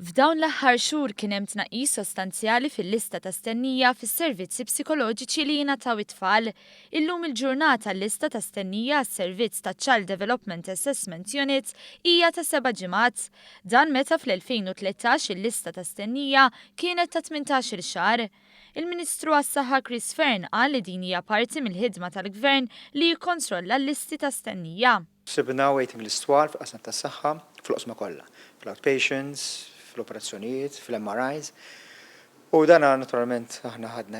F'dawn l-aħħar xhur kien hemm tnaqqis sostanzjali fil-lista ta' stennija fis-servizzi psikoloġiċi li jingħataw it-tfal. Illum il-ġurnata l-lista ta' stennija għas-servizz ta' Child Development Assessment Unit hija ta' seba' ġimgħat. Dan meta fl-2013 il-lista ta' stennija kienet ta' 18-il xahar. Il-Ministru għas-Saħħa Chris Fearne qal li din hija parti mill-ħidma tal-Gvern li jikkontrolla l-listi ta' stennija. Sibna waiting list twal fil-qasam tas-saħħa, fl-oqsma kollha, fl-outpatients, fl-operazzjonijiet, fl-MRIs. U dan naturalment aħna ħadna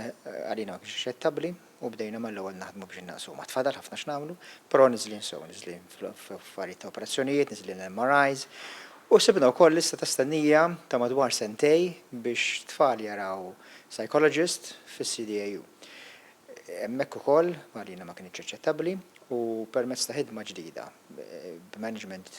għalina ma kienx aċċettabbli u bdejna mal-ewwel naħdmu biex innaqqsuhom. Għad fadal ħafna x'nagħmlu, però niżlin sew, niżlin f'affarijiet ta' operazzjonijiet, niżlin l-MRIs. U sibna wkoll lista ta' stennija ta' madwar sentej biex tfal jaraw psychologist fis-CDAU. Hemmhekk ukoll għalina ma kinitx aċċettabbli u permezz ta' ħidma ġdida b'management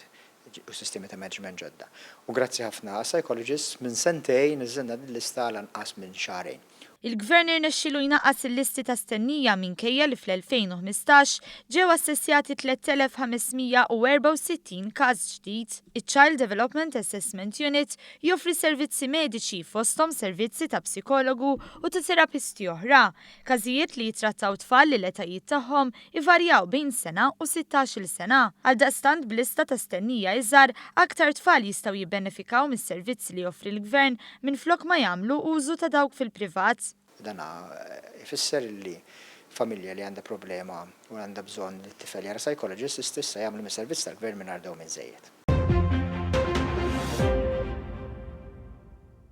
u sistemi ta' management ġodda u grazzi ħafna għas-psychologists minn sentejn niżżilna din lista għal anqas minn xahrejn. Il-Gvern irnexxielu jnaqqas il-listi ta' stennija minkejja li fl-2015 ġew assessjati 3,564 każ ġdid. Iċ-Child Development Assessment Unit joffri servizzi mediċi fosthom servizzi ta' psikologu u ta' terapisti oħra. Każijiet li jittrattaw tfal li l-etajiet tagħhom ivarjaw bejn sena u 16-il sena. Għaldaqstant b'lista ta' stennija iżgħar, aktar tfal jistgħu jibbenefikaw mis-servizzi li joffri l-Gvern minflok ma jagħmlu użu ta' dawk fil-privat. Dan ifisser li familja li għandha problema u għandha bżonn li t-tifel jara psychologist issa jagħmlu mis-servizz tal-Gvern mingħajr dewmien żejjed.